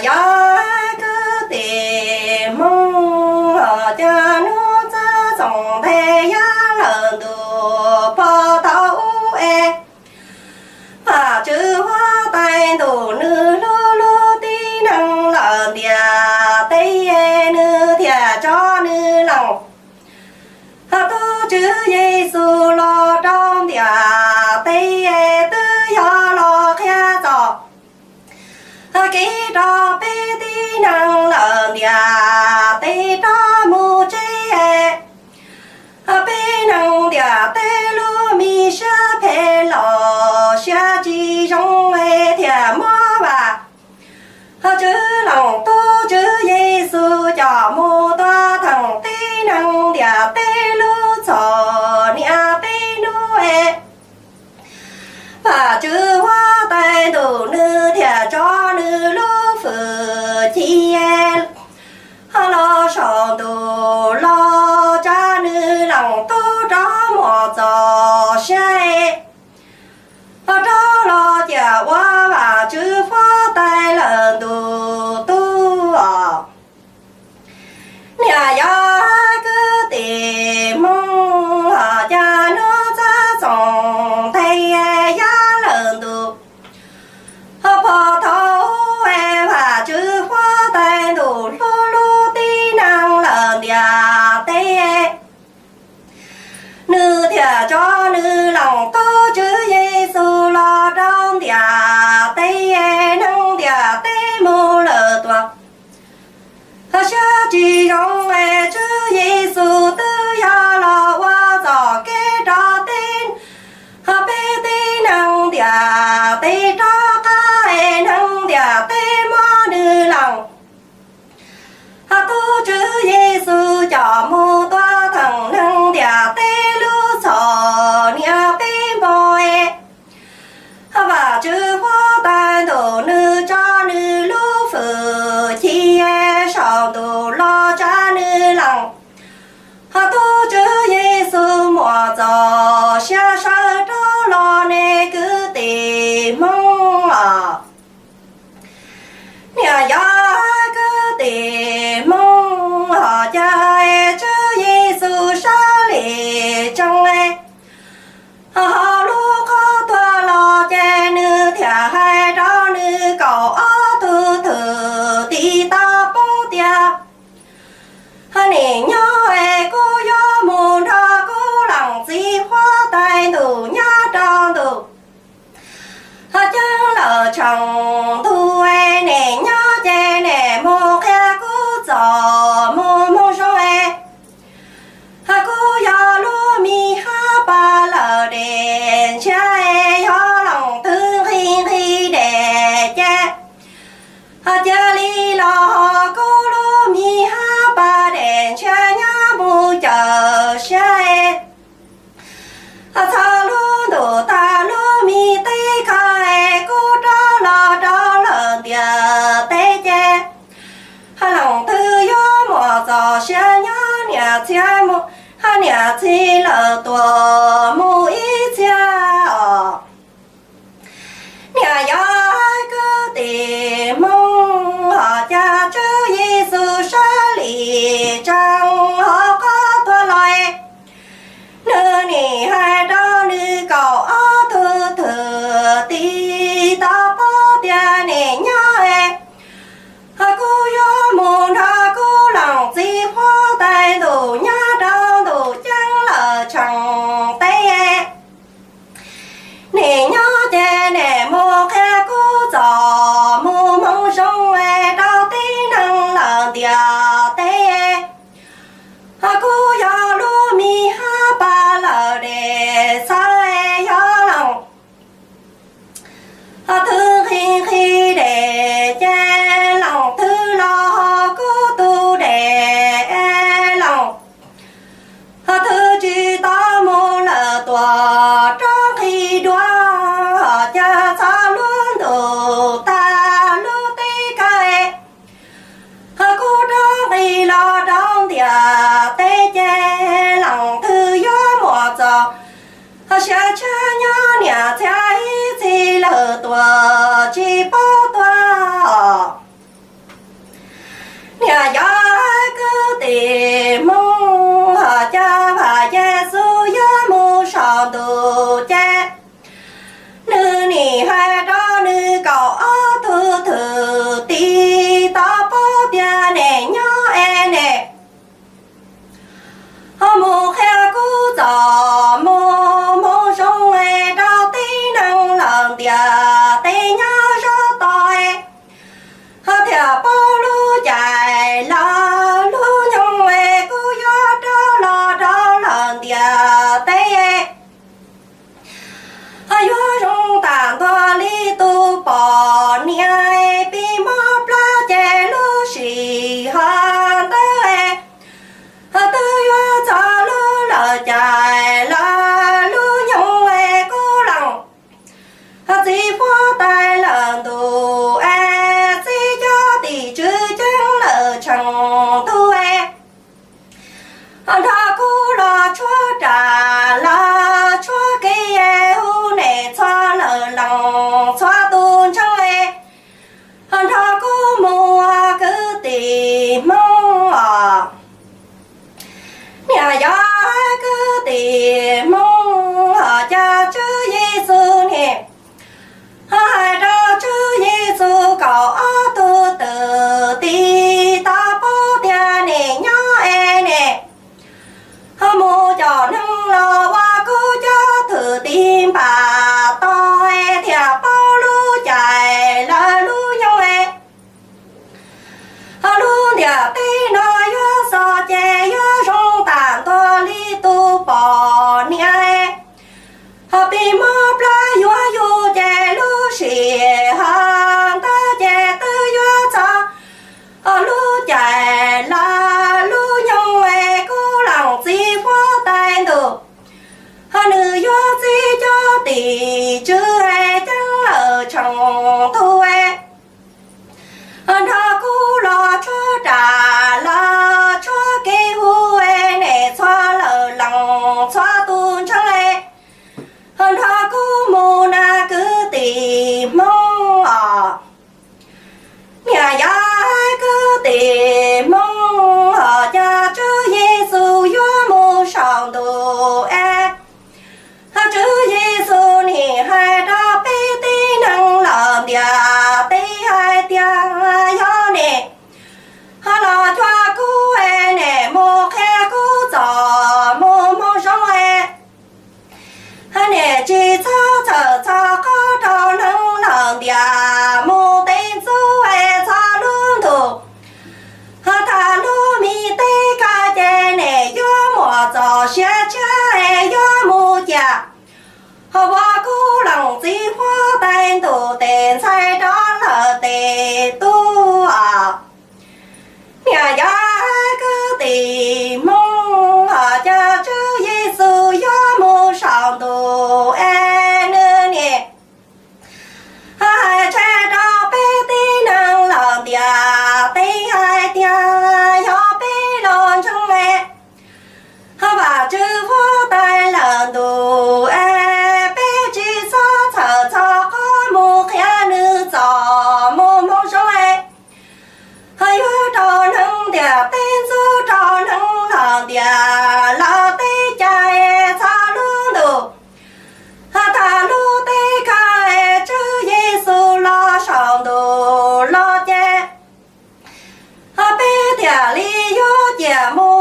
Yog kwv tij Hmoob, cas hnub txog txoos nthe yav lawm ntus pog thaum ub es, Vajtswv huab tais ntuj nws hlub lub tib neeg lawm ntiaj teb, nws thiaj tso nws leej tub Tswv Yexus los rau ntiaj teb, twb yog los qhia txoj kev rau peb tib neeg lawm ntiaj teb rov mus tsev. Peb neeg ntiaj teb lub me siab phem los siab tsis zoo, thiaj muab Vajtswv leej tub Tswv Yexus coj mus tua theej tib neeg ntiaj teb lub txhoj niam peb hnub es. Vajtswv huab tais ntuj nws thiaj tso nws lub hwj chim los saum ntuj los tsa nws leej tub rov muaj txoj sia, rov los ciaj ua Vajtswv huab tais lawm ntuj tub. Niaj yog kwv tij Hmoob, cas hnub txog txoos nthe yav lawm ntus pog thaum ub es, Vajtswv huab tais ntuj hlub lub tib neeg lawm ntiaj teb, nws thiaj tso nws leej tub Tswv Yexus los rau ntiaj teb, neeg ntiaj teb mus lawm tuaj siab tsis zoo es, Tswv Yexus twb yog los ua txoj kev rau tib, peb tib neeg ntiaj teb rov qab es, neeg ntiaj teb muab nws leej tub Tswv Yexus coj mus tua theej neeg ntiaj teb lub txhoj niam peb npog es, Vajtswv huab tais ntuj nws tso nws lub hwj chim saum ntuj los tsa nws leej tub Tswv Yexus muaj txoj sia sawv rov los ne kwv tij Hmoob. Niaj yog kwv tij Hmoob, cas Tswv Yexus sab li tsees es, ho lub qhov tuag los ces nws thiaj hais rau nws kaum ob tug thwj tim tau paub tias, nim nyob es kuv yuav mus nrog kuv leej txiv huab tais ntuj nyob rau ntuj ceeb lawm tsheej ntuj, nim nyob ces nim mus qhia kuv txoj mus hmoo zoo es, kuv yog lub me hab pas lawm dej ntshiab es, yog leej twg nqhis nqhis dej ces cia li los, kuv lub me hab pas dej ntshiab nyob mus cawm siab es, txog lub ntuj tag lub me teb kawg es, kuv rov los rau lawm ntiaj teb ces, leej twg yuav muaj txoj sia nyob niam txiv mus, niam txiv lawv tuaj mus ib txhia os. Niaj yog kwv tij Hmoob, ho cas Tswv Yexus sab li tsees ho qhov tuag los es, nws nim hais rau nws kaum ob tug thwj tim tau paub tias nim nyob es, kuv yuav mus nrog kuv leej txiv huab tais ntuj nyob rau ntuj ceeb lawm tsheej teb. Nim nyob ces nim mus qhia kuv txoj mus hmoo zoo es, rau tib neeg lawm ntiaj teb. Kuv yog lub me hab pas lawm dej txhawv es, yog leej twg nqhis nqhis dej ces, leej twg los kuv tus dej es, leej twg tsis tau mus lawm tuaj rov nqhis dua, ho cas txog lub ntuj tag lub teb kawg es, kuv rov nqis los rau ntiaj teb ces, leej twg yuav muaj txoj sia tshiab nyob niam txiv ib txhis lawv tuaj tsis paub tuaj. Yog kwv tij Hmoob, hos cov Vaj Yexus yuav mus saum ntuj ces, nws nim hais rau nws kaum ob tug thwj tim tau paub tias nim nyob es nim ho mus qhia kuv txoj moo zoo es rau tib neeg lawm ntiaj teb nyob zov tau es, ho thiaj paub lub caij lawm lub nyoog es kuv yuav rov los rau lawm ntiaj teb es, ho yuav zoo tag ntua li tus poj niam es pib mob plab ces lub sij hawm ntawd es, ho twb yuav txog lub lawm caij lawm lub nyoog es kuv lees ho txiv huab tais lawm ntuj es txiv cov tim tswv ceeb lawm tsheej tug es, ho nrog kuv los tshuab ram los tshuab kev es hu nim txhua lawm lees txhua tus ntseeg es, ho nrog kuv mus kwv tij Hmoob os. Niam yog kwv tij Hmoob, hos cov Tswv Yexus nim ho hais rau Tswv Yexus kaum ob tug thwj tim tau paub tias nim nyob es nim ho mus coj neeg los ua kuv cov thwj tim npaj tau es thiaj paub lub caij lawm lub nyoog es, ho lub ntiaj teb no yuav xov ces yuav zoo tag ntua li tus poj niam es, ho pib mob plab yuav yug ces lub sij hawm ntawd ces twb yuav txog, ho lub caij lawm lub nyoog es kuv lees txiv huab tais ntuj, ho nws yuav txiv cov tim tswv es ceeb lawm tsheej tug es, ho nrog kuv los tshuab ram los tshuab kev hu es nim txhua lawm lees txhua tus ntseeg es, ho nrog kuv mus na kwv tij Hmoob os. Niam yog kwv tij Hmoob, hos cov Tswv Yexus yuav mus saum ntuj es, ho Tswv Yexus nim hais rau peb tib neeg lawm ntiaj teb hais tias yog nim ho los cuag kuv es nim mus qhia kuv txoj moo zoo es, ho nim tsis txhob txhawj txhawj qhov rau neeg lawm ntiaj mus tej ntxub es txhua lub ntuj, ho tag lub me teb kawg ces nim yuav muaj txoj sia tshiab es yuav mus cia, ho ua kuv lees txiv huab tais ntuj tej ntxhais rov lawm tej tub os. Niam yog kwv tij Hmoob, hos cov Tswv Yexus yuav mus saum ntuj es nws nim ho hais tseg rau peb tib neeg lawm ntiaj teb hais tias yog peb los ntseeg es, ho Vajtswv huab tais lawm ntuj es, peb tsis txhob txhawj txhawj qhov mus qhia nws txoj moo zoo es, ho yuav rau neeg ntiaj teb ntxub rau neeg lawm ntiaj lawm teb cai txhua lub ntuj, ho tag lub teb kawg es Tswv Yexus los saum ntuj los ces, ho peb thiaj li yuav ciaj mus